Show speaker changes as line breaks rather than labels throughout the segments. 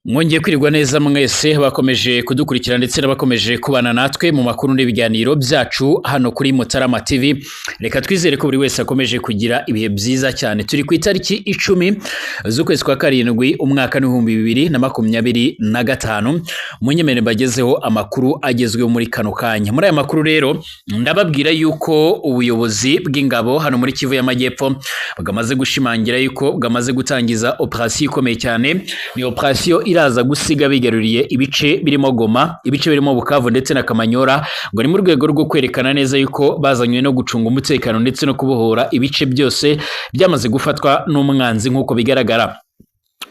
Mwongeye kwirirwa neza mwese bakomeje kudukurikira ndetse n'abakomeje kubana natwe mu makuru n'ibiganiro byacu hano kuri Mutarama TV. Reka twizere ko buri wese akomeje kugira ibihe byiza cyane. Turi ku itariki 10 z'ukwezi kwa karindwi umwaka 2025. Munyemere mbagezeho amakuru agezweho muri kano kanya. Muri aya makuru rero ndababwira yuko ubuyobozi bw'ingabo hano muri Kivu y'Amajyepfo bwamaze gushimangira yuko bwamaze gutangiza operasiyo ikomeye cyane. Ni operasiyo iraza gusiga bigaruriye ibice birimo Goma, ibice birimo Bukavu ndetse na Kamanyora, ngo ni mu rwego rwo kwerekana neza yuko bazanywe no gucunga umutekano ndetse no kubohora ibice byose byamaze gufatwa n'umwanzi nk'uko bigaragara.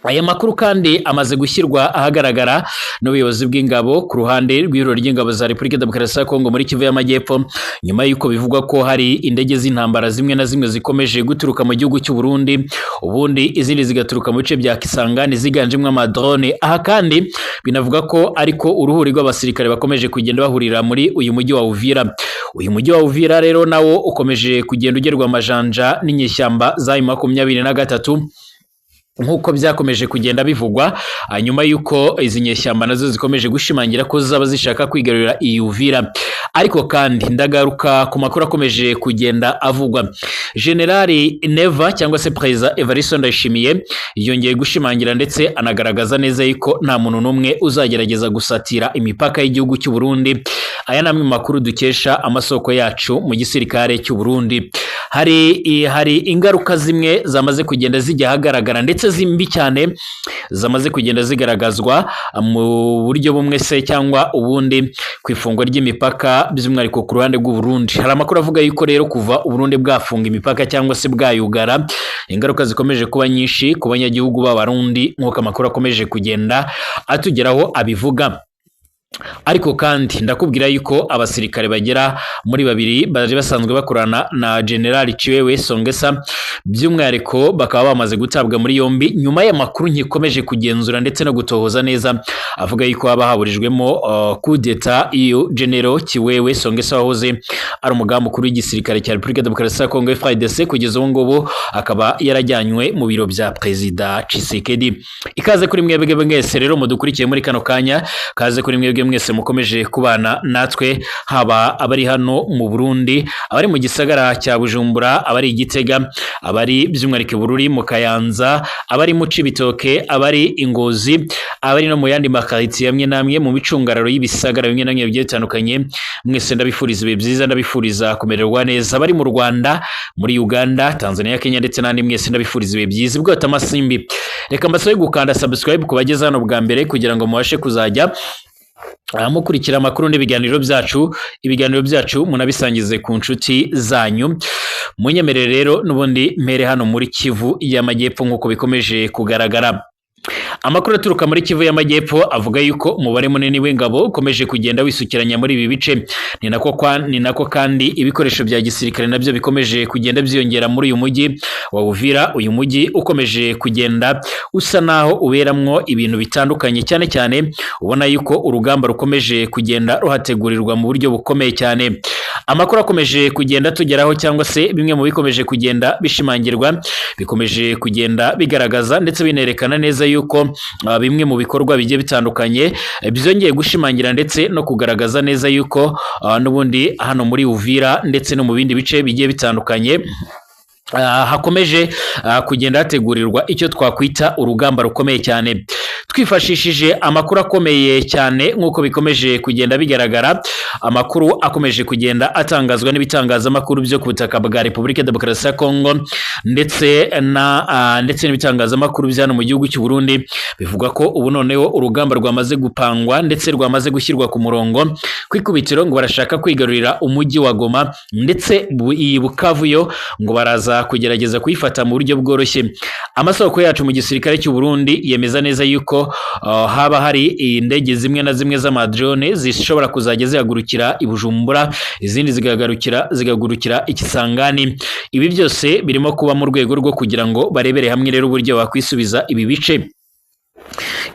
Aya makuru kandi amaze gushyirwa ahagaragara n'ubuyobozi bw'ingabo ku ruhande rw'ihuriro ry'ingabo za Repubulika Demokarasi ya Kongo muri Kivu y'Amajyepfo, nyuma y'uko bivugwa ko hari indege z'intambara zimwe na zimwe zikomeje guturuka mu gihugu cy'u Burundi, ubundi izindi zigaturuka mu bice bya Kisangani ziganjemo amadrone. Aha kandi binavuga ko ariko uruhuri rw'abasirikare bakomeje kugenda bahurira muri uyu mujyi wa Uvira. Uyu mujyi wa Uvira rero nawo ukomeje kugenda ugerwa amajanja n'inyeshyamba za M23 nk'uko byakomeje kugenda bivugwa, hanyuma y'uko izi nyeshyamba nazo zikomeje gushimangira ko zaba zishaka kwigarurira iyi Uvira. Ariko kandi ndagaruka ku makuru akomeje kugenda avugwa. Generali Neva cyangwa se Perezida Evariste Ndayishimiye yongeye gushimangira ndetse anagaragaza neza yuko nta muntu n'umwe uzagerageza gusatira imipaka y'igihugu cy'u Burundi. Aya ni amwe mu makuru dukesha amasoko yacu mu gisirikare cy'u Burundi. Hari ingaruka zimwe zamaze kugenda zijya ahagaragara ndetse zimbi cyane zamaze kugenda zigaragazwa mu buryo bumwe se cyangwa ubundi ku ifungwa ry'imipaka, by'umwihariko ku ruhande rw'u Burundi. Hari amakuru avuga yuko rero kuva u Burundi bwafunga imipaka cyangwa se bwayugara, ingaruka zikomeje kuba nyinshi ku banyagihugu b'Abarundi nk'uko amakuru akomeje kugenda atugeraho abivuga. Ariko kandi ndakubwira yuko abasirikare bagera muri babiri bari basanzwe bakorana na General Chiwewe Songesa, by'umwihariko bakaba bamaze gutabwa muri yombi nyuma y'amakuru nkikomeje kugenzura ndetse no gutohoza neza avuga yuko haba haburijwemo coup d'etat iyo General Chiwewe Songesa wahoze ari umugaba mukuru w'igisirikare cya Repubulika Demokarasi ya Kongo FARDC, kugeza ubu ngubu akaba yarajyanywe mu biro bya Perezida Tshisekedi. Ikaze kuri mwebwe mwese rero mudukurikiye muri kano kanya, kaze kuri mwebwe mwese mukomeje kubana natwe, haba abari hano mu Burundi, abari mu gisagara cya Bujumbura, abari i Gitega, abari by'umwihariko i Bururi mu Kayanza, abari mu Cibitoke, abari i Ngozi, abari no mu yandi makaritsiye amwe n'amwe mu micungararo y'ibisagara bimwe na bimwe bigiye bitandukanye. Mwese ndabifuriza ibihe byiza, ndabifuriza kumererwa neza. Abari mu Rwanda, muri Uganda, Tanzania, Kenya ndetse n'andi, mwese ndabifuriza ibihe byiza. Bwota amasimbi, reka mbasabe gukanda subscribe ku bageze hano bwa mbere kugira ngo mubashe kuzajya mukurikira amakuru n'ibiganiro byacu, ibiganiro byacu munabisangize ku nshuti zanyu. Munyemerere rero n'ubundi mpere hano muri Kivu y'Amajyepfo nk'uko bikomeje kugaragara. Amakuru aturuka muri Kivu y'Amajyepfo avuga yuko umubare munini w'ingabo ukomeje kugenda wisukiranya muri ibi bice. Ni nako kandi ibikoresho bya gisirikare nabyo bikomeje kugenda byiyongera muri uyu mujyi wa Uvira. Uyu mujyi ukomeje kugenda usa naho uberamwo ibintu bitandukanye, cyane cyane ubona yuko urugamba rukomeje kugenda ruhategurirwa mu buryo bukomeye cyane. Amakuru akomeje kugenda tugeraho cyangwa se bimwe mu bikomeje kugenda bishimangirwa bikomeje kugenda bigaragaza ndetse binerekana neza yuko bimwe mu bikorwa bigiye bitandukanye byongeye gushimangira ndetse no kugaragaza neza yuko n'ubundi hano muri Uvira ndetse no mu bindi bice bigiye bitandukanye hakomeje kugenda hategurirwa icyo twakwita urugamba rukomeye cyane. Twifashishije amakuru akomeye cyane nk'uko bikomeje kugenda bigaragara, amakuru akomeje kugenda atangazwa n'ibitangazamakuru byo ku butaka bwa Repubulika Demokarasi ya Kongo ndetse na ndetse n'ibitangazamakuru bya hano mu gihugu cy'u Burundi, bivuga ko ubu noneho urugamba rwamaze gupangwa ndetse rwamaze gushyirwa ku murongo. Ku ikubitiro ngo barashaka kwigarurira umujyi wa Goma ndetse iyi Bukavu yo ngo baraza kugerageza kuyifata mu buryo bworoshye. Amasoko yacu mu gisirikare cy'u Burundi yemeza neza yuko haba hari indege zimwe na zimwe z'amadrone zishobora kuzajya zihagurukira i Bujumbura, izindi zigagurukira i Kisangani. Ibi byose birimo kuba mu rwego rwo kugira ngo barebere hamwe rero uburyo bakwisubiza ibi bice.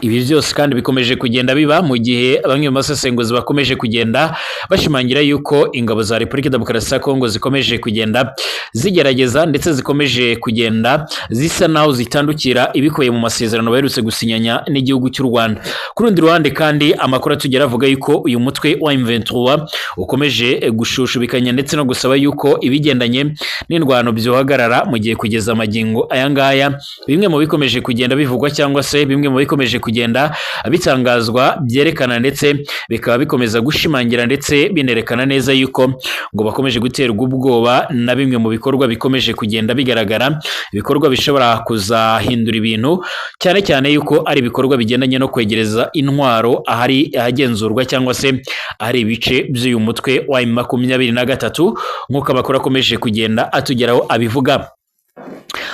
Ibi byose kandi bikomeje kugenda biba mu gihe bamwe mu basesenguzi bakomeje kugenda bashimangira yuko ingabo za Repubulika Demokarasi ya Kongo zikomeje kugenda zigerageza ndetse zikomeje kugenda zisa naho zitandukira ibikubiye mu masezerano baherutse gusinyanya n'igihugu cy'u Rwanda. Ku rundi ruhande kandi amakuru atugera avuga yuko uyu mutwe wa M23 ukomeje gushushubikanya ndetse no gusaba yuko ibigendanye n'indwano byohagarara, mu gihe kugeza amagingo aya ngaya bimwe mu bikomeje kugenda bivugwa cyangwa se bimwe mu bikomeje kugenda bitangazwa byerekana ndetse bikaba bikomeza gushimangira ndetse binerekana neza yuko ngo bakomeje guterwa ubwoba na bimwe mu bikorwa bikomeje kugenda bigaragara, ibikorwa bishobora kuzahindura ibintu, cyane cyane yuko ari ibikorwa bigendanye no kwegereza intwaro ahari ahagenzurwa cyangwa se ahari ibice by'uyu mutwe wa M23 nk'uko amakuru akomeje kugenda atugeraho abivuga.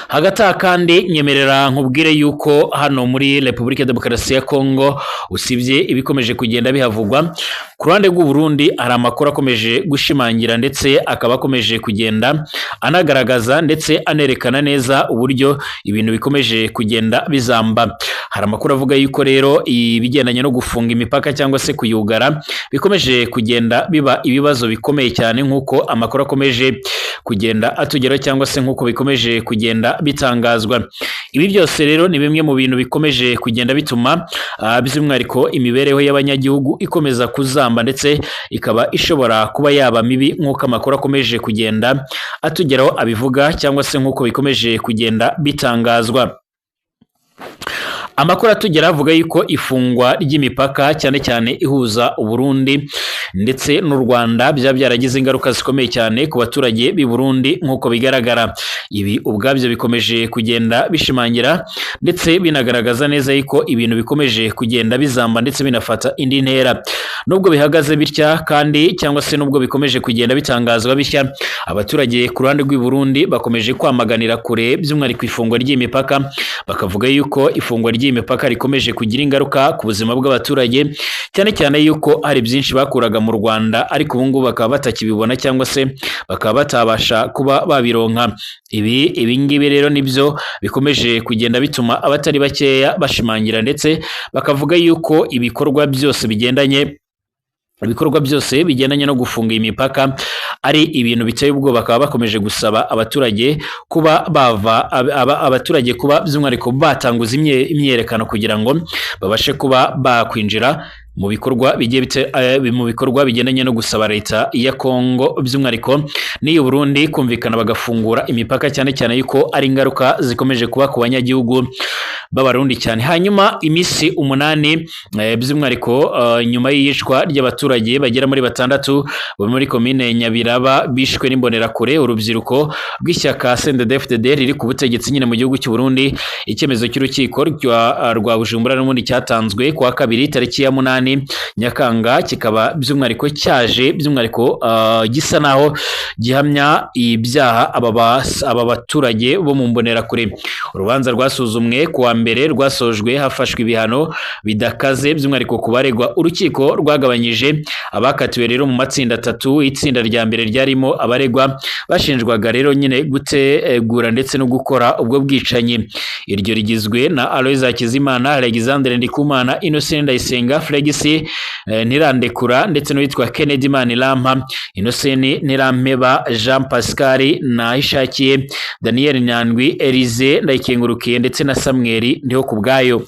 Hagati aha kandi nyemerera nkubwire yuko hano muri Repubulika Demokarasi ya Kongo usibye ibikomeje kugenda bihavugwa, ku ruhande rw'u Burundi hari amakuru akomeje gushimangira ndetse akaba akomeje kugenda anagaragaza ndetse anerekana neza uburyo ibintu bikomeje kugenda bizamba. Hari amakuru avuga yuko rero ibigendanye no gufunga imipaka cyangwa se kuyugara bikomeje kugenda biba ibibazo bikomeye cyane, nk'uko amakuru akomeje kugenda atugeraho cyangwa se nk'uko bikomeje kugenda bitangazwa. Ibi byose rero ni bimwe mu bintu bikomeje kugenda bituma by'umwihariko imibereho y'abanyagihugu ikomeza kuzamba ndetse ikaba ishobora kuba yaba mibi, nk'uko amakuru akomeje kugenda atugeraho abivuga cyangwa se nk'uko bikomeje kugenda bitangazwa. Amakuru atugera avuga yuko ifungwa ry'imipaka cyane cyane ihuza Uburundi ndetse n'u Rwanda byaba byaragize ingaruka zikomeye cyane ku baturage b'i Burundi nk'uko bigaragara. Ibi ubwabyo bikomeje kugenda bishimangira ndetse binagaragaza neza yuko ibintu bikomeje kugenda bizamba ndetse binafata indi ntera. Nubwo bihagaze bitya kandi cyangwa se nubwo bikomeje kugenda bitangazwa bitya, abaturage ku ruhande rw'i Burundi bakomeje kwamaganira kure by'umwihariko ifungwa ry'imipaka, bakavuga yuko ifungwa ry'imipaka rikomeje kugira ingaruka ku buzima bw'abaturage, cyane cyane yuko hari byinshi bakuraga mu Rwanda ariko ubu ngubu bakaba batakibibona cyangwa se bakaba batabasha kuba babironka. Ibi ngibi rero nibyo bikomeje kugenda bituma abatari bakeya bashimangira ndetse bakavuga yuko ibikorwa byose bigendanye no gufunga imipaka ari ibintu biteye ubwoba. Bakaba bakomeje gusaba abaturage kuba bava abaturage kuba by'umwihariko batanguza imyerekano kugira ngo babashe kuba bakwinjira mu bikorwa bigiye mu bikorwa bigendanye no gusaba leta ya Kongo by'umwihariko n'iyo Burundi kumvikana bagafungura imipaka, cyane cyane yuko ari ingaruka zikomeje kuba ku banyagihugu b'Abarundi cyane. Hanyuma iminsi 8 by'umwihariko nyuma y'iyicwa ry'abaturage bagera muri 6 bo muri komine Nyabiraba bishwe n'imbonerakure, urubyiruko rw'ishyaka CNDD-FDD riri ku butegetsi nyine mu gihugu cy'u Burundi, icyemezo cy'urukiko rwa Bujumbura n'ubundi cyatanzwe kuwa kabiri tariki ya 8 Nyakanga, kikaba by'umwihariko cyaje by'umwihariko gisa naho gihamya ibyaha aba baturage bo mu mbonerakure. Urubanza rwasuzumwe kuwa mbere rwasojwe hafashwe ibihano bidakaze by'umwihariko ku baregwa. Urukiko rwagabanyije abakatiwe rero mu matsinda 3. Itsinda rya mbere ryarimo abaregwa bashinjwaga rero nyine gutegura ndetse no gukora ubwo bwicanyi. Iryo rigizwe na Aloys Hakizimana, Alexandre Ndikumana, Innocent Ndayisenga, Flegisi Ntirandekura ndetse n'uwitwa Kennedy Manirampa, Innocent Ntirampeba, Jean Pascal Nahishakiye, Daniel Nyandwi, Elize Ndayikengurukiye ndetse na Samuel Ndiho kubwayo.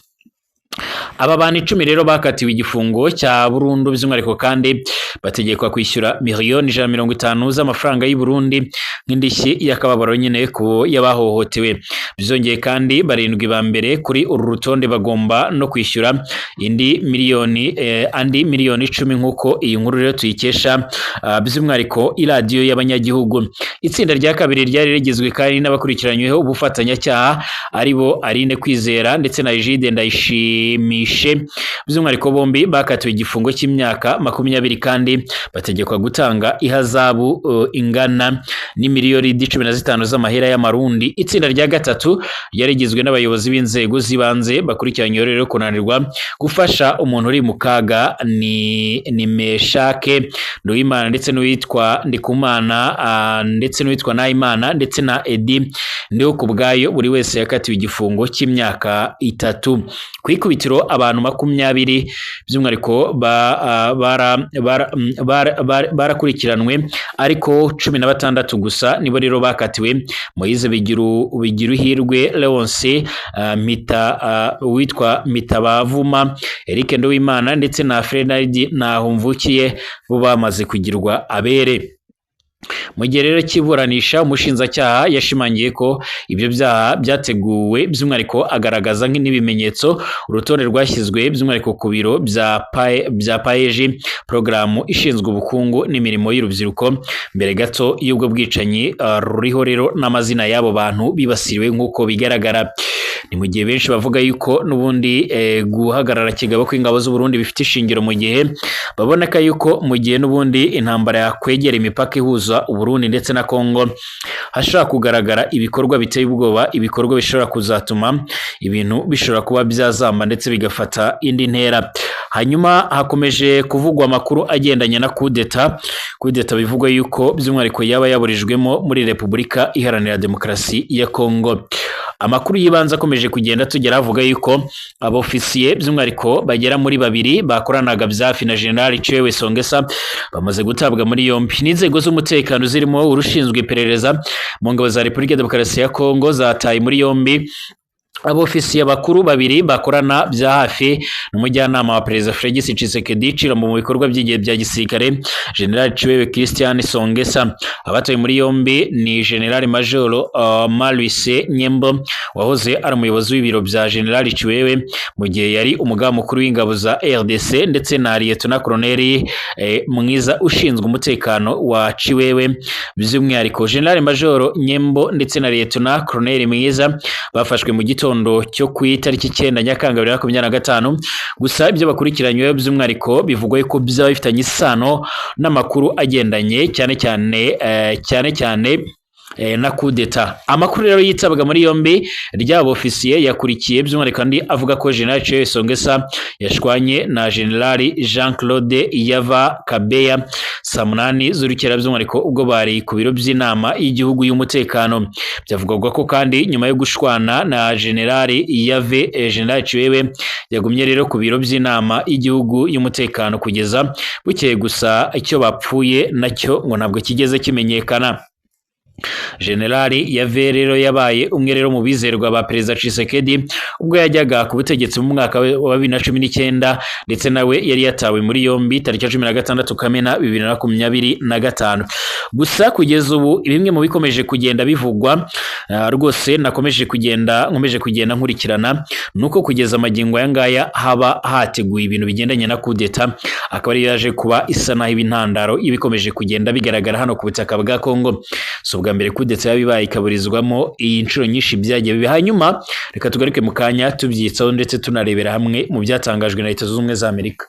Aba bantu 10 rero bakatiwe igifungo cya burundu by'umwihariko kandi bategekwa kwishyura miliyoni 150 z'amafaranga y'u Burundi nk'indishyi y'akababaro nyine ku yabahohotewe. Bizongeye kandi 7 ba mbere kuri uru rutonde bagomba no kwishyura indi miliyoni andi miliyoni 10 nk'uko iyi nkuru rero tuyikesha by'umwihariko iradiyo y'abanyagihugu. Itsinda rya kabiri ryari rigizwe kandi n'abakurikiranyweho ubufatanyacyaha aribo Aline Kwizera ndetse na Egide Ndayishimiye By'umwihariko bombi bakatiwe igifungo cy'imyaka 20 kandi bategekwa gutanga ihazabu ingana n'imiliyoni 15 z'amahera y'amarundi. Itsinda rya gatatu ryari rigizwe n'abayobozi b'inzego z'ibanze bakurikiranyweho rero kunanirwa gufasha umuntu uri mu kaga, ni Meshake Nduwimana ndetse n'uwitwa Ndikumana ndetse n'uwitwa Nahimana ndetse na Edi Ndiho kubwayo, buri wese yakatiwe igifungo cy'imyaka 3. Ku ikubitiro abantu 20 by'umwihariko barakurikiranwe, ariko 16 gusa nibo rero bakatiwe. Moise Bigiruhirwe Leonce, witwa Mitabavuma, Eric Nduwimana ndetse na Frenard Nahumvukiye bo bamaze kugirwa abere. Mu gihe rero cy'iburanisha, umushinjacyaha yashimangiye ko ibyo byaha byateguwe, by'umwihariko agaragaza n'ibimenyetso urutonde rwashyizwe by'umwihariko ku biro bya PAEJ, porogaramu ishinzwe ubukungu n'imirimo y'urubyiruko, mbere gato y'ubwo bwicanyi, ruriho rero n'amazina y'abo bantu bibasiriwe nk'uko bigaragara. Ni mu gihe benshi bavuga yuko n'ubundi guhagarara kigabo kw'ingabo z'u Burundi bifite ishingiro, mu gihe baboneka yuko mu gihe n'ubundi intambara yakwegera imipaka ihuza u Burundi ndetse na Kongo, hashobora kugaragara ibikorwa biteye ubwoba, ibikorwa bishobora kuzatuma ibintu bishobora kuba byazamba ndetse bigafata indi ntera. Hanyuma hakomeje kuvugwa amakuru agendanye na kudeta bivugwa yuko by'umwihariko yaba yaburijwemo muri Repubulika Iharanira Demokarasi ya Kongo. Amakuru y'ibanze akomeje kugenda tugera avuga yuko abofisiye by'umwihariko bagera muri 2 bakoranaga byafi na General Chewe Songesa bamaze gutabwa muri yombi n'inzego z'umutekano zirimo urushinzwe iperereza mu ngabo za Repubulika Demokarasi ya Kongo zataye muri yombi abofisiye bakuru 2 bakorana bya hafi n'umujyanama wa Perezida Félix Tshisekedi Tshilombo mu bikorwa by'igihe bya gisirikare, General Chiwewe Christian Songesa. Abatawe muri yombi ni General Major Maurice Nyembo wahoze ari umuyobozi w'ibiro bya General Chiwewe mu gihe yari umugaba mukuru w'ingabo za RDC, ndetse na Lieutenant Colonel Mwiza ushinzwe umutekano wa Chiwewe. By'umwihariko General Major Nyembo ndetse na Lieutenant Colonel Mwiza bafashwe mu gitondo cyo ku itariki 9 Nyakanga 2025. Gusa ibyo bakurikiranywe by'umwihariko bivugwa ko byaba bifitanye isano n'amakuru agendanye cyane cyane na kudeta. Amakuru rero yitabwaga muri yombi ry'abo ofisiye yakurikiye by'umwihariko kandi avuga ko General Chewe Songesa yashwanye na General Jean-Claude Yava Kabeya saa 8 z'urukera by'umwihariko ubwo bari ku biro by'inama y'igihugu y'umutekano. Byavugwaga ko kandi nyuma yo gushwana na General Yave, General Chiwewe yagumye rero ku biro by'inama y'igihugu y'umutekano kugeza bukeye, gusa icyo bapfuye nacyo ngo ntabwo kigeze kimenyekana. General Yave rero yabaye umwe rero mu bizerwa ba Perezida Tshisekedi ubwo yajyaga ku butegetsi mu mwaka wa 2019, ndetse nawe yari yatawe muri yombi tariki 16 Kamena 2025. Gusa kugeza ubu bimwe mu bikomeje kugenda bivugwa rwose nakomeje kugenda nkomeje kugenda nkurikirana, nuko kugeza amagingo aya ngaya haba hateguye ibintu bigendanye na kudeta, akaba ari yaje kuba isa naho ibintandaro ibikomeje kugenda bigaragara hano ku butaka bwa Kongo. So bwa mbere kudeta yabibaye ikaburizwamo iyi nshuro nyinshi byagiye biba. Hanyuma reka tugaruke mu kanya tubyitsaho ndetse tunarebera hamwe mu byatangajwe na Leta Zunze Ubumwe za Amerika.